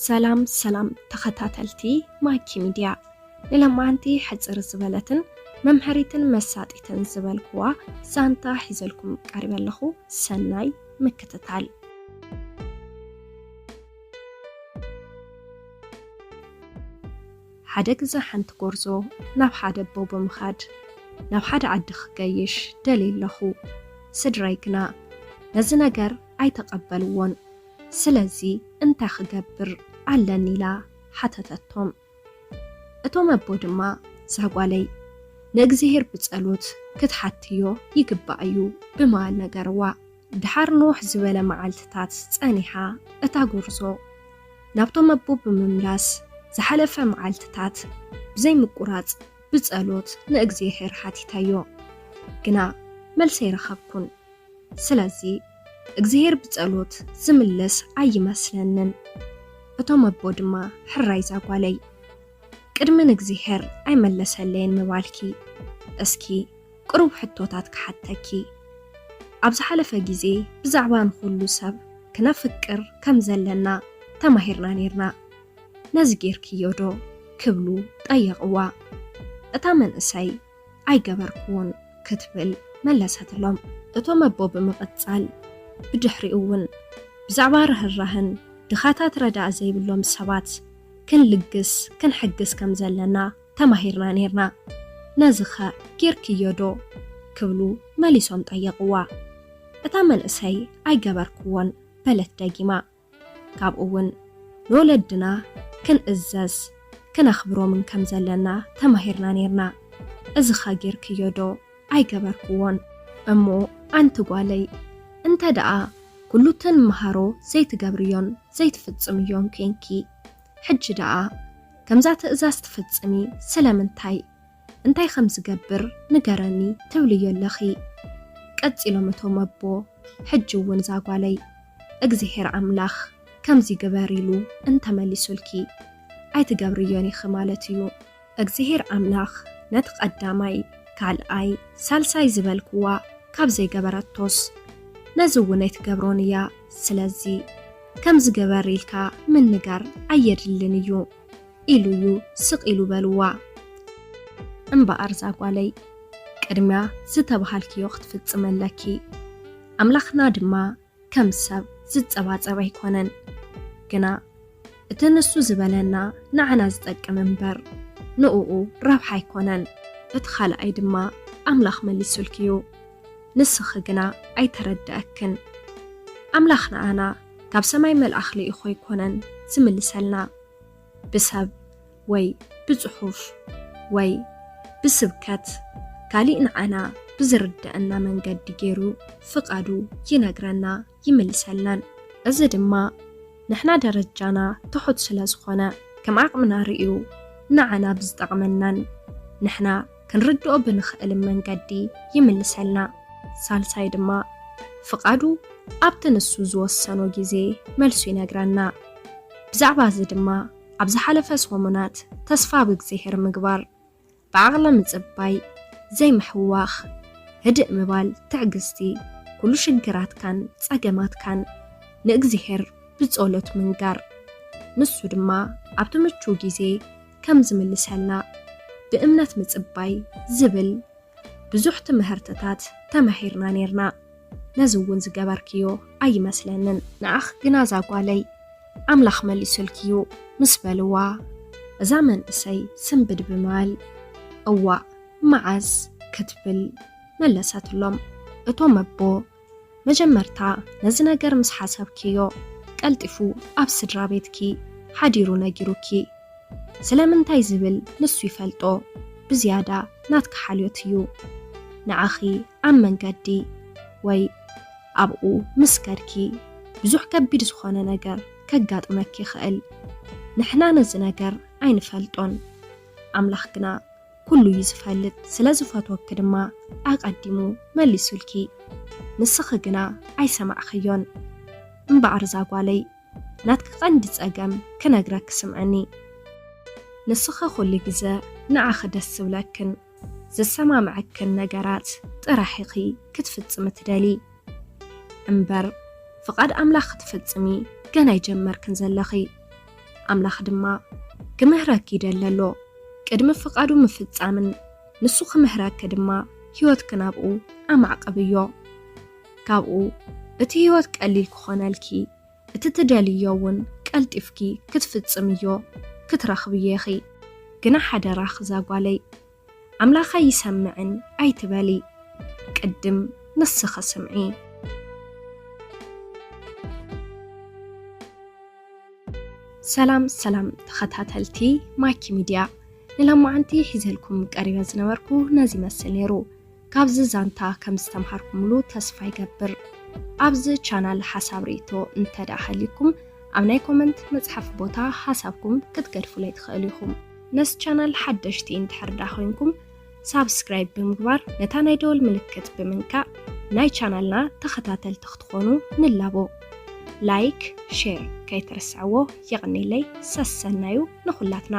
ሰላም ሰላም ተኸታተልቲ ማኪ ሚድያ፣ ንለማዓንቲ ሕጽር ዝበለትን መምሃሪትን መሳጢትን ዝበልኩዋ ዛንታ ሒዘልኩም ቀሪበ ኣለኹ። ሰናይ ምክትታል። ሓደ ግዜ ሓንቲ ጎርዞ ናብ ሓደ ኣቦ ብምኻድ፣ ናብ ሓደ ዓዲ ክገይሽ ደልየ ኣለኹ፣ ስድራይ ግና ነዚ ነገር ኣይተቐበልዎን። ስለዚ እንታይ ክገብር ኣለኒ? ኢላ ሓተተቶም። እቶም ኣቦ ድማ፣ እዛ ጓለይ ንእግዚሄር ብጸሎት ክትሓትዮ ይግባእ እዩ ብምባል ነገርዋ። ድሓር ንውሕ ዝበለ መዓልትታት ጸኒሓ እታ ጎርዞ ናብቶም ኣቦ ብምምላስ ዝሓለፈ መዓልትታት ብዘይምቁራጽ ብጸሎት ንእግዚሄር ሓቲታዮ። ግና መልሲ ኣይረኸብኩን። ስለዚ እግዚኣብሔር ብጸሎት ዝምልስ ኣይመስለንን። እቶም ኣቦ ድማ ሕራይ እዛ ጓለይ ቅድሚ ንእግዚሔር ኣይመለሰለይን ምባልኪ፣ እስኪ ቅሩብ ሕቶታት ክሓተኪ። ኣብ ዝሓለፈ ግዜ ብዛዕባ ንኹሉ ሰብ ክነፍቅር ከም ዘለና ተማሂርና ኔርና። ነዚ ጌርክዮ ዶ? ክብሉ ጠየቕዋ። እታ መንእሰይ ኣይገበርክዎን ክትብል መለሰትሎም። እቶም ኣቦ ብምቕጻል ብድሕሪኡ እውን ብዛዕባ ርህራህን ድኻታት ረዳእ ዘይብሎም ሰባት ክንልግስ ክንሕግዝ ከም ዘለና ተማሂርና ኔርና። ነዚኸ ጌርክዮ ዶ? ክብሉ መሊሶም ጠየቕዋ። እታ መንእሰይ ኣይገበርክዎን በለት ደጊማ። ካብኡ እውን ንወለድና ክንእዘዝ ክነኽብሮምን ከም ዘለና ተማሂርና ኔርና። እዚኸ ጌርክዮ ዶ? ኣይገበርክዎን። እሞ ኣንቲ ጓለይ፣ እንተ ደኣ ኩሉ እቲ ንመሃሮ ዘይትገብርዮን ዘይትፍጽምዮን ኬንኪ፣ ሕጂ ደኣ ከምዛ ትእዛዝ ትፍጽሚ ስለምንታይ? እንታይ ከም ዝገብር ንገረኒ ትብልዮ ኣለኺ። ቀጺሎም እቶም ኣቦ፣ ሕጂ እውን እዛ ጓለይ እግዚኣብሔር ኣምላኽ ከምዚ ግበር ኢሉ እንተመሊሱልኪ ኣይትገብርዮን ኢኺ ማለት እዩ። እግዚኣብሔር ኣምላኽ ነቲ ቀዳማይ፣ ካልኣይ፣ ሳልሳይ ዝበልክዋ ካብ ዘይገበረቶስ ነዚ እውን ኣይትገብሮን እያ። ስለዚ ከምዚ ግበር ኢልካ ምንጋር ኣየድልን እዩ። ኢሉ እዩ ስቕ ኢሉ በልዋ። እምበኣር እዛ ጓለይ፣ ቅድሚያ ዝተባሃልክዮ ክትፍጽሚ ኣለኪ። ኣምላኽና ድማ ከም ሰብ ዝጸባጸብ ኣይኮነን። ግና እቲ ንሱ ዝበለና ንዓና ዝጠቅም እምበር ንእኡ ረብሓ ኣይኮነን። እቲ ካልኣይ ድማ ኣምላኽ መሊሱልኪ እዩ። ንስኺ ግና ኣይተረድኣክን። ኣምላኽ ንዓና ካብ ሰማይ መልኣኽ ልኢኹ ኣይኮነን ዝምልሰልና። ብሰብ ወይ ብጽሑፍ ወይ ብስብከት ካሊእ ንዓና ብዝርድኣና መንገዲ ገይሩ ፍቓዱ ይነግረና ይምልሰልናን። እዚ ድማ ንሕና ደረጃና ትሑት ስለ ዝኾነ ከም ዓቕምና ርእዩ ንዓና ብዝጠቕመናን ንሕና ክንርድኦ ብንኽእል መንገዲ ይምልሰልና። ሳልሳይ ድማ ፍቓዱ ኣብቲ ንሱ ዝወሰኖ ግዜ መልሱ ይነግረና። ብዛዕባ እዚ ድማ ኣብ ዝሓለፈ ሰሙናት ተስፋ ብእግዚኣብሔር ምግባር፣ ብዓቕሊ ምጽባይ፣ ዘይምሕዋኽ፣ ህድእ ምባል፣ ትዕግስቲ፣ ኩሉ ሽግራትካን ጸገማትካን ንእግዚኣብሔር ብጸሎት ምንጋር፣ ንሱ ድማ ኣብቲ ምቹው ግዜ ከም ዝምልሰልና ብእምነት ምጽባይ ዝብል ብዙሕ ትምህርትታት ተማሂርና ኔርና። ነዚ እውን ዝገበርክዮ ኣይመስለንን። ንኣኽ ግና እዛ ጓለይ ኣምላኽ መሊሱልኪዩ ምስ በልዋ፣ እዛ መንእሰይ ስንብድ ብምባል፣ እዋእ መዓስ ክትብል መለሰትሎም። እቶም ኣቦ መጀመርታ ነዚ ነገር ምስ ሓሰብክዮ ቀልጢፉ ኣብ ስድራ ቤትኪ ሓዲሩ ነጊሩኪ። ስለምንታይ ዝብል ንሱ ይፈልጦ፣ ብዝያዳ ናትኪ ሓልዮት እዩ። ንዓኺ ኣብ መንገዲ ወይ ኣብኡ ምስ ከድኪ ብዙሕ ከቢድ ዝኾነ ነገር ከጋጥመኪ ይኽእል። ንሕና ነዚ ነገር ኣይንፈልጦን። ኣምላኽ ግና ኩሉ እዩ ዝፈልጥ፣ ስለ ዝፈትወኪ ድማ ኣቐዲሙ መሊሱልኪ። ንስኺ ግና ኣይሰማዕኽዮን። እምበኣር እዛ ጓለይ ናትኪ ቀንዲ ጸገም ክነግረኪ ስምዕኒ። ንስኺ ኩሉ ግዘ ንዓኺ ደስ ዝብለክን ዝሰማምዐክን ነገራት ጥራሕ ኢኺ ክትፍጽሚ ትደሊ። እምበር ፍቓድ ኣምላኽ ክትፍጽሚ ገና ኣይጀመርክን ዘለኺ። ኣምላኽ ድማ ክምህረኪ ይደሊ ኣሎ። ቅድሚ ፍቓዱ ምፍጻምን ንሱ ክምህረኪ ድማ ህይወትኪ ናብኡ ኣማዕቅብዮ። ካብኡ እቲ ህይወት ቀሊል ክኾነልኪ፣ እቲ ትደልዮ እውን ቀልጢፍኪ ክትፍጽምዮ ክትረኽብዮ ኢኺ። ግና ሓደራኺ እዛ ጓለይ፣ ኣምላኽ ኣይሰምዕን ኣይትበሊ፣ ቅድም ንስኺ ስምዒ። ሰላም ሰላም ተኸታተልቲ ማኪ ሚድያ፣ ንሎማዓንቲ ሒዘልኩም ቀሪበ ዝነበርኩ ነዚ ይመስል ነይሩ። ካብዚ ዛንታ ከም ዝተምሃርኩምሉ ተስፋ ይገብር። ኣብዚ ቻናል ሓሳብ ርእይቶ እንተ ደኣ ሃልዩኩም፣ ኣብ ናይ ኮመንት መጽሓፊ ቦታ ሓሳብኩም ክትገድፉለይ ትኽእሉ ኢኹም። ነዚ ቻናል ሓደሽቲ እንድሕር ደኣ ኮይንኩም፣ ሳብስክራይብ ብምግባር ነታ ናይ ደወል ምልክት ብምንካእ ናይ ቻናልና ተኸታተልቲ ክትኾኑ ንላቦ። ላይክ፣ ሼር ከይትርስዕዎ። የቐንየለይ። ሰሰናዩ ንኹላትና።